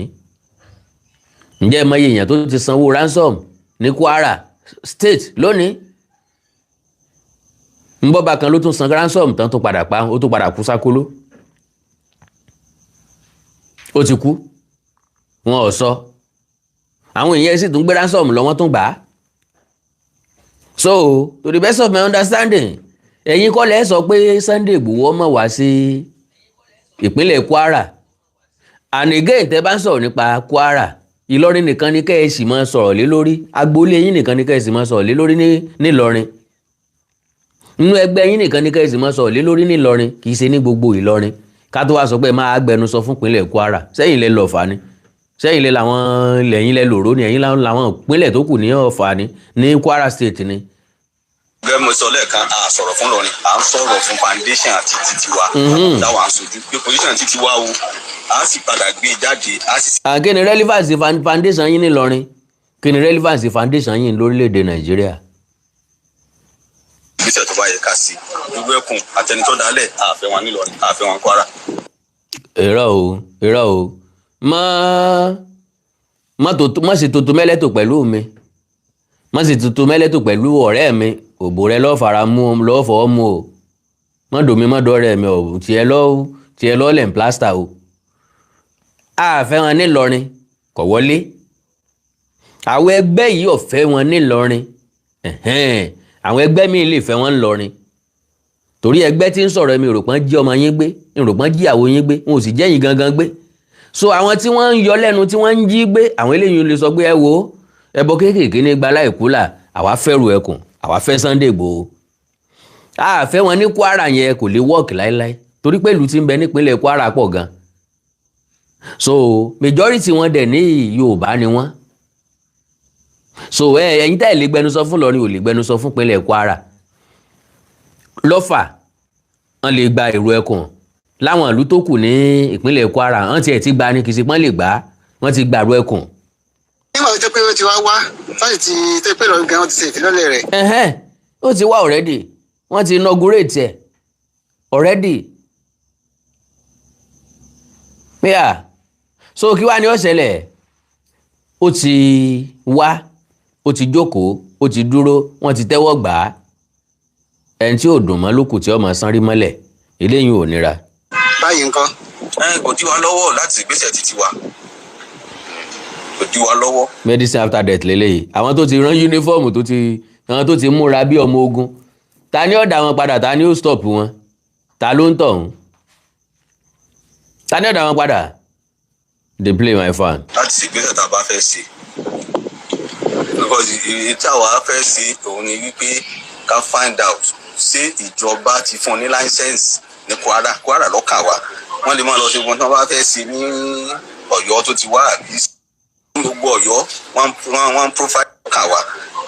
Ǹjẹ́ ẹ mọye èèyàn tó ti sanwó ransom ní Kwara State lónìí? Nbọ́ba kan ló tún san ransom tán, tó padà pa, ó tún padà kú sákóló. Ó ti kú, wọn ò sọ. Àwọn èèyàn sì tún gbé ransom lọ, wọ́n tún gbà á. So to the best of my understanding, ẹ̀yin kọ́ lẹ́ sọ pé Sunday Igboho mọ̀ wá sí ìpínlẹ̀ Kwara. And again, tẹ́ bá ń sọ̀rọ̀ nípa Kwara, Ìlọrin nìkan ni kẹ́ ẹ sì máa sọ̀rọ̀ lé lórí. Agboolé yín nìkan ni kẹ́ ẹ sì máa sọ̀rọ̀ lé lórí ní nílọrin. Inú ẹgbẹ́ yín nìkan ni kẹ́ ẹ sì máa sọ̀rọ̀ lé lórí nílọrin, kì í ṣe ní gbogbo Ìlọrin. Ká tó wá sọ pé máa gbẹnusọ fún ìpínlẹ̀ Kwara, sẹ́yìn lẹ lọ́ọ̀fà ni, sẹ́yìn lẹ làwọn lẹ́yìn lẹ lòró ni, ẹ̀yìn làwọn ìpínlẹ̀ tó kù ní Ọ̀fà ni, ní Kwara State ni. Gẹ́gẹ́ mo sọ lẹ́ẹ̀kan, a sọ̀rọ̀ fún Ìlọrin, à ń sọ̀rọ̀ fún foundation àti títí wa táwa ń sojú pé position títí wa o, a sì padà gbé e jáde, a sì. Kí ni relevance foundation yín nílọrin? Kí ni relevance foundation yín lórílẹ̀‐èdè Nàìjíríà? Ìgbésẹ̀ tó bá yẹ ká sí irú ẹkùn àtẹnitọ́ dálẹ̀, àfẹ́ wọn nílọrin, àfẹ́ wọn Kwara. Irọ́ o, irọ́ o. Má má tó má sì tuntun mẹ́lẹ́tò pẹ̀lú mi, má sì tuntun mẹ́lẹ́tò pẹ̀lú ọ̀rẹ́ mi. Òbò rẹ lọ́ọ́ fara mú, lọ́ọ́ fọwọ́ mú o. Má dòmí, má dọ́rẹ́ mi o. Tiẹ̀ lọ́ lẹ̀ ń plaster o. Àfẹ́ wọn nílọrin kò wọlé. Àwọn ẹgbẹ́ yìí ò fẹ́ wọn nílọrin. Àwọn ẹgbẹ́ míì lè fẹ́ wọn ńlọrin, torí ẹgbẹ́ tí ń sọ̀rọ̀, mi rò pọ́n jí ọmọ yín gbé, mi rò pọ́n jí ìyàwó yín gbé, wọn ò sì jẹ́yìn gangan gbé. So àwọn tí wọ́n ń yọ lẹ́nu, tí wọ́n ń jí gbé, àwọn eléyìí lè sọ pé ẹ wo ẹbọ kéékèèké ní gba láìkú là. Àwa fẹ́rù ẹkùn, àwa fẹ́ Sunday Igboho, a fẹ́ wọn ní Kwara yẹn kò lè work láéláé, torí pé ìlú tí ń bẹ nípínlẹ̀ Kwara pọ̀ gan. So majority wọn dẹ̀ ní Yorùbá ni wọ́n. So ẹ̀yin tá ẹ̀ lè gbẹnusọ fún Ìlọrin, ò lè gbẹnusọ fún ìpínlẹ̀ Kwara. Lọ́fà wọ́n lè gba èrò ẹkùn láwọn ìlú tó kù ní ìpínlẹ̀ Kwara. Wọ́n tiẹ̀ ti gba ní kìsì pọ́n lè gbà á, wọ́n ti gbàrú ẹkùn. Nígbà tó jẹ́ pé ó ti wá wá fáyì tí tó pé Ìlọrin gan, wọ́n ti ṣe ìfilọ́lẹ̀ rẹ̀. Ẹ̀hẹ́n, ó ti wá already, wọ́n ti inaugurate ẹ̀ already. Yeah. So kí wá ní ó ṣẹlẹ̀? Ó ti wá, ó ti jókòó, ó ti dúró, wọ́n ti tẹ́wọ́ gbà á. Ẹni tí ò dùn mọ́ lókù tí ọmọ sanrí mọ́lẹ̀, eléyìí ò nira. Báyìí nǹkan. Ẹ kò dí wa lọ́wọ́ láti ìgbésẹ̀ títí wa, kò dí wa lọ́wọ́. Medicine after death lélẹ́yìí. Àwọn tó ti rán uniform, tó ti àwọn tó ti múra bí ọmọ ogun, ta ni ó dá wọn padà? Ta ni ó stop wọn? Ta ló ń tọ̀ ọ́n? Ta ni ó dá wọn padà? Dey play, my fan. Láti ṣègbésẹ̀ tá a bá fẹ́ ṣe, because èyí tí àwa fẹ́ ṣe òun ni wípé ká find out ṣé ìjọba ti fún un ní license ní Kwara. Kwara lọ́kàn wa. Wọ́n lè máa lọ ṣe gbọ́n tí wọ́n bá fẹ́ ṣe ní Ọ̀yọ́ tó ti wá, àbí gbogbo Ọ̀yọ́ wọ́n profile lọ́kàn wa.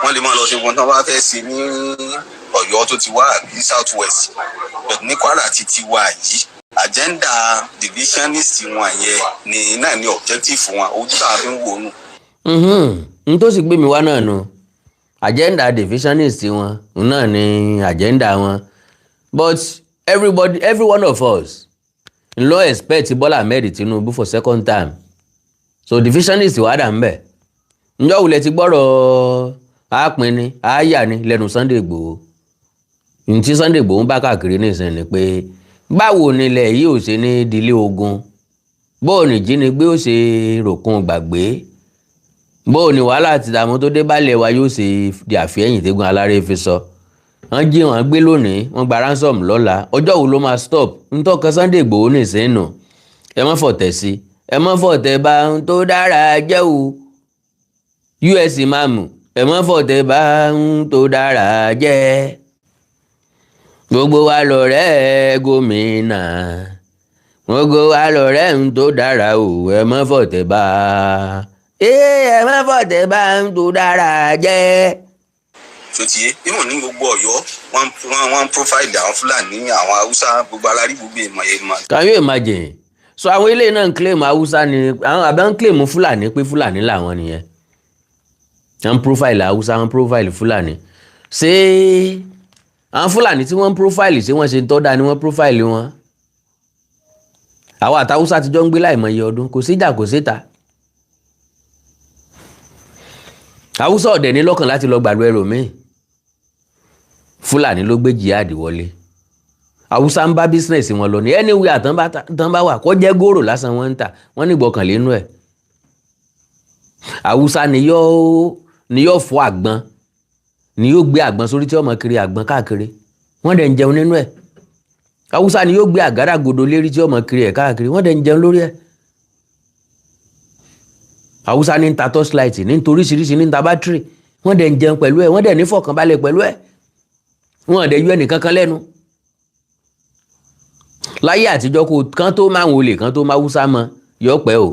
Wọ́n lè máa lọ ṣe gbọ́n tí wọ́n bá fẹ́ ṣe ní Ọ̀yọ́ tó ti wá, àbí South West, but ní Kwara ti ti wá yìí, agenda divisionist wọn yẹn ni náà ni objective wọn, ojú táwọn fi ń wò ó nù. N tó sì gbé mi wá náà nu agenda divisionist wọn náà ni agenda wọn. But everybody, every one of us ló expect Bola Ahmed Tinubu for second term. So divisionist wà dà ń bẹ̀. Njọ́ wulẹ̀ ti gbọ́rọ̀ àápin ni àáyà ni lẹ́nu Sunday Igboho. Ntí Sunday Igboho ń bá káàkiri nísìnyí ni pé báwo nílẹ̀ yìí ò ṣe ní dilé ogun, bóò ní jínigbé ó ṣe ròkun gbàgbé, bóò ní wàhálà àti ìdààmú tó dé bálẹ̀ wa yóò ṣe di àfihẹ́yìn tẹ́gun aláré fi sọ. Wọ́n jí wọn gbé lónìí, wọ́n gba ransom lọ́la. Ọjọ́ wo ló máa stop? Ntọ́kan Sunday Igboho nìsín nù. Ẹ má fọ̀tẹ̀ sí, ẹ má fọ̀tẹ̀ bá ń tó dára jẹ́ o. Us ìmáàmù, ẹ má fọ̀tẹ̀ bá ń tó dára jẹ́. Gbogbo wa lọ̀rẹ́ gómìnà, gbogbo wa lọ̀rẹ́ ń tó dára o. Ẹ má fọ̀tẹ̀ bá, ẹ má fọ̀tẹ̀ bá ń tó dára jẹ́. Tó ti yé ìmọ̀ ní gbogbo Ọ̀yọ́, wọ́n profile àwọn Fúlàní, àwọn Haúsá, gbogbo alárí, gbogbo ìmọ̀ ìmọ̀. Can you imagine? So àwọn eléyìí náà ń claim Haúsá ni àwọn, àbẹ́ ń claim Fúlàní pé Fúlàní làwọn nìyẹn. Wọ́n ń profile Haúsá, wọ́n ń profile Fúlàní. Ṣé àwọn Fúlàní tí wọ́n ń profile, ṣé wọ́n ṣe ń tọ́ da ni wọ́n profile wọn? Àwọn àtàwùsá ti jọ ń gbé láìmọye ọdún, kò síjà, kò síta. Haúsá ọ̀dẹ̀ ní lọ́kàn láti lọ gbàlú ẹlòmíì. Fúlàní ló gbé jihad wọlé. Haúsá ń bá business wọn lọ ní anywhere tán bá wà, kó jẹ́ góòrò lásán wọ́n ń tà, wọ́n ní ìgbọ́kànlé inú ẹ̀. Haúsá ni yóò fọ́ àgbọn, ni yóò gbé àgbọn sórí tí ó máa kiri àgbọn káàkiri, wọ́n dẹ̀ ń jẹun nínú ẹ̀. Haúsá ni yóò gbé àgádágodo lérí tí ó máa kiri ẹ̀ káàkiri, wọ́n dẹ̀ ń jẹun lórí ẹ̀. Haúsá ní ń ta torchlight, ní ń toríṣiríṣi, ní ń ta bátìrì, wọ́n dẹ̀ ń jẹun pẹ̀lú ẹ̀, wọ́n dẹ̀ ní fọkànbalẹ̀ pẹ̀lú ẹ̀, wọ́n dẹ̀ yọ ẹnìkankan lẹ́nu. Láyé àtijọ́, kó kán tó máa ń olè kán tó máa Haúsá mọ yọ pẹ́ o.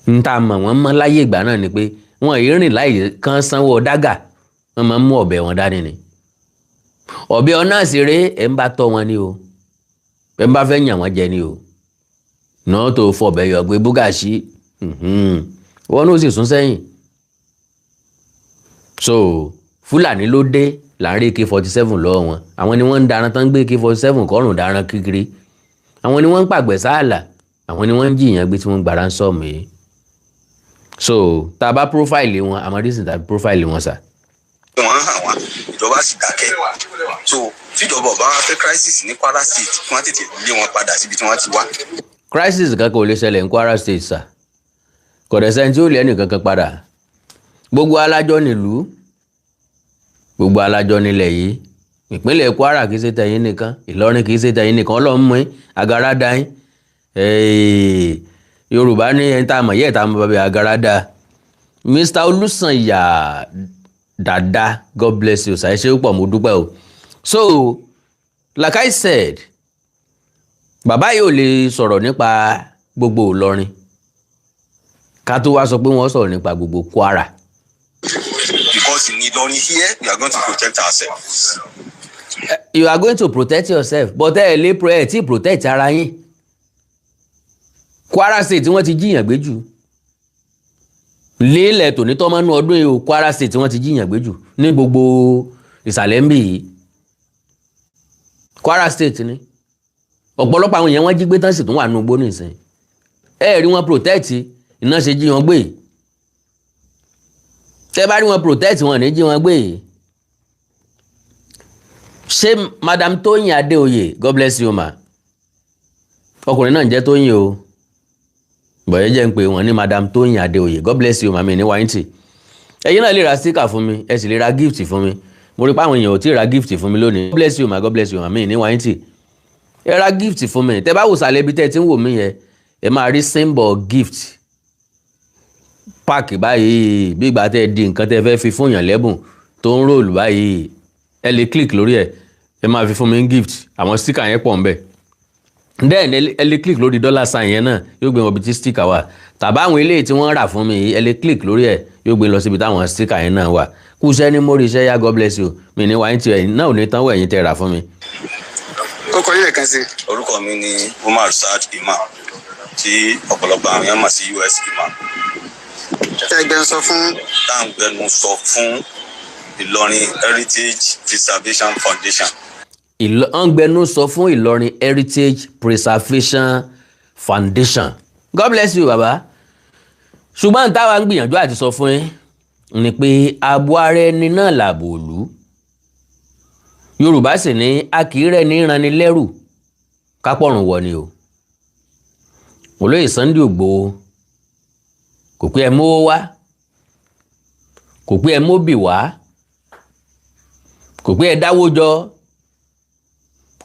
Ń ta mọ̀ wọ́n mọ́ láyé ìgbà náà ni pé wọ́n yìí rìn láì kán sanwó dágà, wọ́n máa ń mú ọ̀bẹ wọn dání ni. Ọ̀bẹ ọ̀nà sì rèé, ẹ̀ ń bá tọ́ wọn ni o, ẹ̀ ń bá fẹ́ yàn wọ́n jẹ ni o. Náà tó fọ̀bẹ yọ pé búgàṣí wọn náà sì sún sẹ́yìn. So Fúlàní ló dé láàrin AK-47 lọ́wọ́ wọn. Àwọn ni wọ́n ń daran tán, gbé AK-47 kọ́rùn daran kíkiri. Àwọn ni wọ́n ń pàgbẹ́ sáàlà, àwọn ni wọ́n ń jìyàn gbé tí wọ́n ń gba ransom yìí. So tá a bá profile wọn, àmọ́ reason tàbí profile wọn sà. Wọ́n hàn wá, ìjọba sì dákẹ́. So tíjọba ọba wa fẹ́ crisis ní Kwara State, kí wọ́n tètè lé wọn padà síbi tí wọ́n ti wá. Crisis kankan ò lè ṣẹlẹ̀ ní Kwara State sà, kò dẹ̀ sẹ́ni tí ó lé ẹnì kankan padà. Gbogbo alájọ nílùú, gbogbo alájọ nílẹ̀ yìí. Ìpínlẹ̀ Kwara kì í ṣe tẹ̀yìn nìkan, Ìlọrin kì í ṣe tẹ̀yìn nìkan. Ọlọ́run mú agara dá yín. Yorùbá ní ẹni tá a mọ̀ yẹ́ ẹ̀ tá a mọ̀ bàbá agara dá. Mr Olùsànyà Dada, God bless you sir, ẹ ṣé púpọ̀, mo dúpẹ́ o. So like I said, bàbá yìí ò lè sọ̀rọ̀ nípa gbogbo Ìlọrin, ká tó wá sọ pé wọ́n sọ̀rọ̀ nípa gbogbo Kwara. Because in Ilorin here, we are going to protect ourselves. You are going to protect yourself, but ẹ lè pro ẹ tí protect ara yín. Kwara State tí wọ́n ti jíyàn gbé jù lélẹ̀ tòní tọ́mọ́nú ọdún yìí o, Kwara State tí wọ́n ti jíyàn gbé jù ní gbogbo ìsàlẹ̀ ń bì yìí, Kwara State ni. Ọ̀pọ̀lọpọ̀ àwọn èèyàn wọ́n jí gbé tán sì tún wà nínú igbó nìsín. Ẹ rí wọn protect, iná ṣe jí wọn gbé. Tẹ́ bá rí wọn protect, wọn ní jí wọn gbé. Ṣé Madam Tóyìn Adéoyè, God bless you ma. Ọkùnrin náà ń jẹ́ Tóyìn o, bọ̀yẹ́ jẹ́ ń pè wọ́n ní Madam Tóyìn Adéoyè. God bless you mami ní wáyìntì. Ẹ̀yin náà lè ra sticker fún mi, ẹ sì lè ra gift fún mi. Mo rí pé àwọn èèyàn ò tí ì ra gift fún mi lónìí. God bless you ma, God bless you mami ní wáyìntì. Ẹ ra gift fún mi. Tẹ bá wò sàlẹ̀ ibi tẹ́ ẹ ti ń wò mí yẹn, ẹ máa rí symbol gift pack báyìí, bí ìgbà tẹ́ ẹ di nǹkan tẹ́ ẹ fẹ́ fi fún yàn lẹ́bùn tó ń roll báyìí. Ẹ lè click lórí ẹ, ẹ máa fi fún mi ní gift. Àwọn sticker yẹn pọ̀ ń bẹ̀. Then ẹ lè click lórí dollar sign yẹn náà, yóò gbé wọn bí tí sticker wà. Tàbá àwọn eléyìí tí wọ́n rà fún mi yìí, ẹ lè click lórí ẹ, yóò gbé lọ síbi táwọn sticker yẹn náà wà. Kú iṣẹ́ ní mórí iṣẹ́ yá. God bless you. Mi ní wáyé tí ẹ̀yin náà ò ní tán wọ̀, ẹ̀yin tẹ́ rà fún mi. Ó kọ yín lẹ́ẹ̀kan sí. Orúkọ mi ni Umar Saad Imam, tí ọ̀pọ̀lọpọ̀ àwọn èèyàn mọ̀ sí US Imam. Tẹ́ gbẹ́ ń sọ fún. Tá à ń gbẹnu sọ fún Ìlọrin Heritage Preservation Foundation. Ọ̀ngbẹ́nu sọ fún Ìlọrin Heritage Preservation Foundation. God bless you, baba. Ṣùgbọ́n táwa ń gbìyànjú àti sọ fún yín ni pé ààbò ara ẹni náà làbò òlú. Yorùbá sì ní a kì í rẹ́ni ranni lẹ́rù kápọ̀rùn wọ̀ ni o. Olóyè Sunday Igboho kò pé ẹ mówó wá, kò pé ẹ móbì wá, kò pé ẹ dáwó jọ,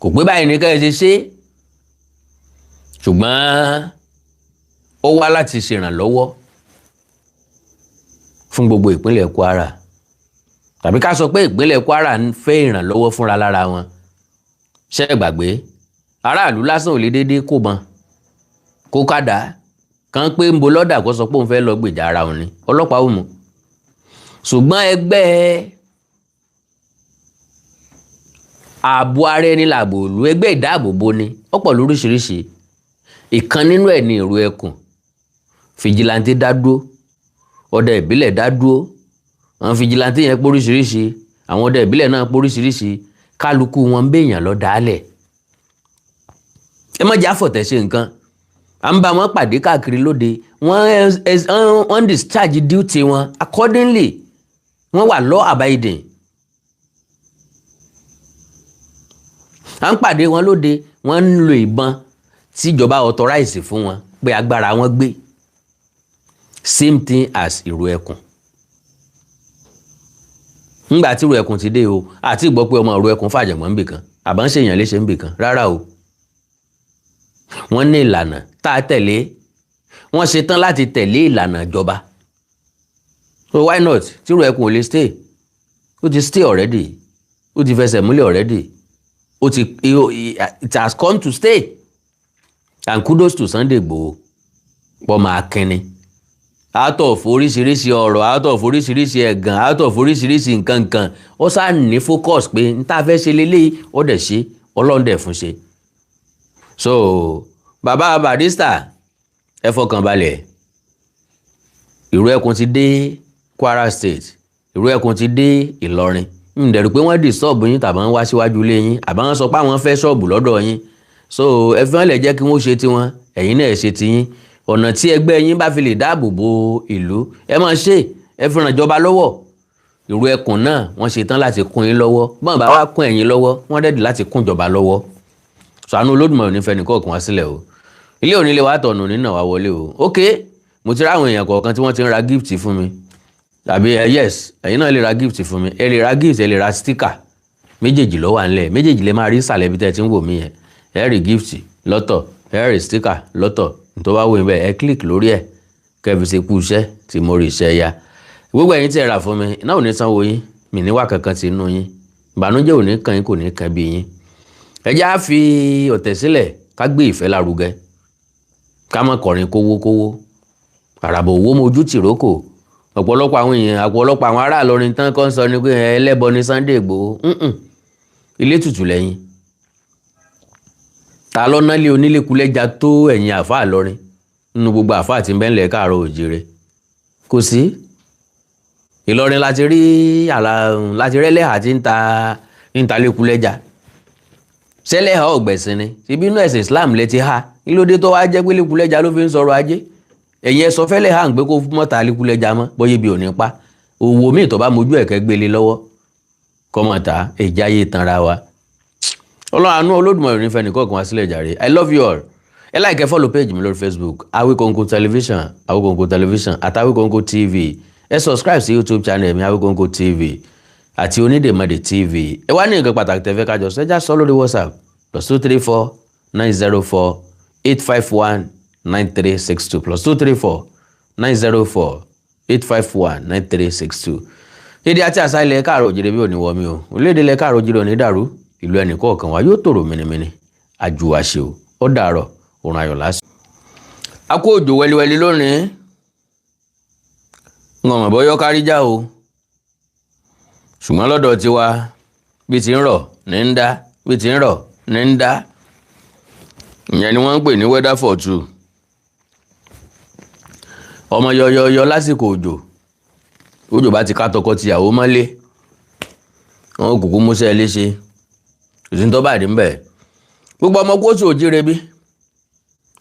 kò pé báyìí ní ká ẹ ṣe ṣe, ṣùgbọ́n ó wá láti ṣèrànlọ́wọ́ fún gbogbo ìpínlẹ̀ Kwara, tàbí ká sọ pé ìpínlẹ̀ Kwara ń fẹ́ ìrànlọ́wọ́ fúnra lára wọn. Ṣé ẹ gbàgbé, aráàlú lásán ò lè déédéé kó bọn kó kàdá kan pé ń bo lọ́dà, kó sọ pé òun fẹ́ lọ gbèjà ara òun ni, ọlọ́pàá ò mú. Ṣùgbọ́n ẹgbẹ́ ààbò ara ẹni làbò òlu, ẹgbẹ́ ìdáàbòbò ni, ọ̀pọ̀ lóríṣiríṣi. Ìkan nínú ẹ̀ ní ìró ẹkùn, vigilante dá dúró, ọdẹ ìbílẹ̀ dá dúró. Àwọn vigilante yẹn póríṣiríṣi, àwọn ọdẹ ìbílẹ̀ náà póríṣiríṣi, kálukú wọn ń béèyàn lọ dálẹ̀. Ẹ má jẹ́ àfọ̀tẹ̀ ṣe nǹkan. À ń bá wọn pàdé káàkiri lóde, wọ́n discharge duty wọn accordingly, wọ́n wà law abiding. À ń pàdé wọn lóde, wọ́n ń lo ìbọn tíjọba authorize fún wọn pé agbára wọn gbé. Same thing as ìrù ẹkùn. Ńgbà tí ìrù ẹkùn ti dé o, àti gbọ́ pé ọmọ ìrù ẹkùn fàjẹ̀gbọ́n níbì kan, àbá ń ṣèyàn léṣe níbì kan, rárá o. Wọ́n ní ìlànà tá a tẹ̀lé, wọ́n ṣetán láti tẹ̀lé ìlànà ìjọba. So why not? Tí ìrù ẹkùn ò lè stay, ó ti stay already, ó ti fẹsẹ̀ múlẹ̀ already, ó ti, it has come to stay. And kudos to Sunday Igboho, pọ̀ máa kínni. Out of oríṣiríṣi ọ̀rọ̀, out of oríṣiríṣi ẹ̀gàn, out of oríṣiríṣi nǹkan kan, ó sá ní focus pé n tá a fẹ́ ṣe leléyìí, ó dẹ̀ ṣe, Ọlọ́run dẹ̀ fún ṣe. So bàbá Barrister, ẹ fọkàn balẹ̀, ìrù ẹkùn ti dé Kwara State, ìrù ẹkùn ti dé Ìlọrin. Ń dẹ̀rù pé wọ́n dì ṣọ́ọ̀bù yín tàbí wọ́n wá síwájú ilé yín, àbá wọ́n sọ pé àwọn fẹ́ ṣọ́ọ̀bù lọ́dọ̀ yín. So ẹ fi wọ́n lẹ̀, jẹ́ kí wọ́n ṣe tiwọn, ẹ̀yin náà ṣe tiyín. Ọ̀nà tí ẹgbẹ́ yín bá fi lè dáàbò bo ìlú, ẹ máa ṣe, ẹ fi ràn ìjọba lọ́wọ́. Ìrù ẹkùn náà wọ́n ṣe tán láti kún yín lọ́wọ́. Bọ́n bá wá kún ẹ̀yin lọ́wọ́, wọ́n ready láti kún ìjọba lọ́wọ́. Ṣàánú Olódùmarè ò ní fẹ́ nìkọ̀ọ̀kan wá sílẹ̀ o. Ilé onílé wa tọ̀nù nínà wá wọlé o. Ok, mo ti ráwọn èèyàn kọ̀ọ̀kan tí wọ́n ti ń ra gift fún mi. Tàbí ẹ yes, ẹ̀yin náà lè ra gift fún mi. Ẹ lè ra gift, ẹ lè ra sticker. Méjèèjì ló wà ńlẹ̀. Méjèèjì lè máa rí ìsàlẹ̀ ibi tẹ́ ẹ ti ń wò mí yẹn. Ẹ rí gift lọ́tọ̀, ẹ rí sticker lọ́tọ̀. Tó bá wù yín bẹ́ẹ̀, ẹ click lórí ẹ̀ kẹ́ fi ṣe kú iṣẹ́ tí mo rí iṣẹ́ ya. Gbogbo ẹ̀yin tí ẹ rà fún mi náà ò ní sanwó yín, mi níwà kankan ti inú yín. Ìbànújẹ́ ò ní kàn yín, kò ní kàn bí yín. Ẹ jẹ́ á fi ọ̀tẹ̀ sílẹ̀, ká gbé ìfẹ́ lárugẹ, ká má kọrin kówó kówó. Àràbò owó mojú tìrókò. Ọ̀pọ̀lọpọ̀ àwọn èèyàn, ọ̀pọ̀lọpọ̀ àwọn ará Ìlọrin tán kọ́ ń sọ ni pé ẹlẹ́bọ ni Sunday Igboho. Ilé tutù lẹ́yìn. Ta lọ́nà lé onílékulẹ́ja tó ẹ̀yìn àáfàá Ìlọrin nínú gbogbo àáfàá tí ń bẹ ńlẹ̀ káàárọ̀ òjìrè? Kò sí. Ìlọrin láti rí àlà, láti rẹ́lẹ́hà tí ń ta lékulẹ́ja. Sẹ́lẹ̀hà ọ̀gbẹ̀sìn ni, ṣebí inú ẹ̀sìn Islam lẹ ti há. Kí ló dé tó wá jẹ́ pé lékulẹ́ja ló fi ń sọ̀rọ̀ ajé? Ẹ̀yin ẹ sọ fẹ́lẹ́hà ń pé kó mọ́ta lékulẹ́ja mọ́, bọ́yé bí ò ní pa. Òwò míì tó bá mojú ẹ̀kẹ́ gbélé lọ́wọ́ kọ́mọ̀tà ìjáyé tanra wa. Ọlọ́run àánú Olódùmarè ní fẹ́ nìkọ̀ọ̀kan wá sílẹ̀ jàre. I love you all. Ẹ like, ẹ follow page mi lórí Facebook, Awikonko Television, Awikonko Television àti Awikonko TV. Ẹ subscribe sí YouTube channel mi, Awikonko TV àti Onídèmọdè TV. Ẹ wá ní nǹkan pàtàkì tẹ́fẹ́ kájọ sọ, ẹ já sọ lórí WhatsApp, +234 904 851 9362, +234 904 851 9362. Èdè àti àṣà ilẹ̀ káàrọ̀ òjìrè bí òní wọmi o. Orílẹ̀-èdè ilẹ̀ káàrọ̀ òjìrè òní dàrú. Ìlú ẹnì kọ̀ọ̀kan wa yóò tòrò mìnìmìnì. Àjùwàṣe o, ó dàárọ̀, òrùn ayọ̀ lásán. A kó òjò wẹliwẹli lónìí, ń ọmọ bọ́yọ́ kárí já o, ṣùgbọ́n lọ́dọ̀ tiwa, bí ti ń rọ̀ ní ń dá, bí ti ń rọ̀ ní ń dá. Ìyẹn ni wọ́n ń pè ní weather for two. Ọmọ yọyọyọ lásìkò òjò, òjò bá ti ká tọkọ-tìyàwó mọ́lé, wọn ò kúkú múṣẹ́ léṣe, kò sí ní tó bá dé ńbẹ̀. Gbogbo ọmọ kóòtù òjíire bí,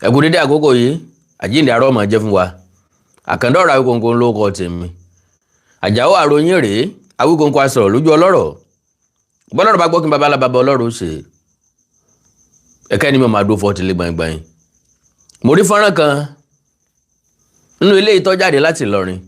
ẹ kú dédé àkókò yìí. Àjíǹde arọ́ ọmọ jẹ́ fún wa. Àkàndọ̀rọ̀ Awíkonko ló kọ tèmi. Àjàó àròyìn rèé. Awíkonko asọ̀rọ̀ lójú ọlọ́rọ̀. Bọ́lọ́rọ̀ bá gbọ́ kí n bàbá alábàbà ọlọ́rọ̀ ó ṣe ẹ̀kẹ́ ni mo máa dó fọ́ọ̀tì lé gbọ̀ngbọ̀n. Mo rí fọ́nrán kan nínú ilé ìtọ́jáde láti Ìlọrin.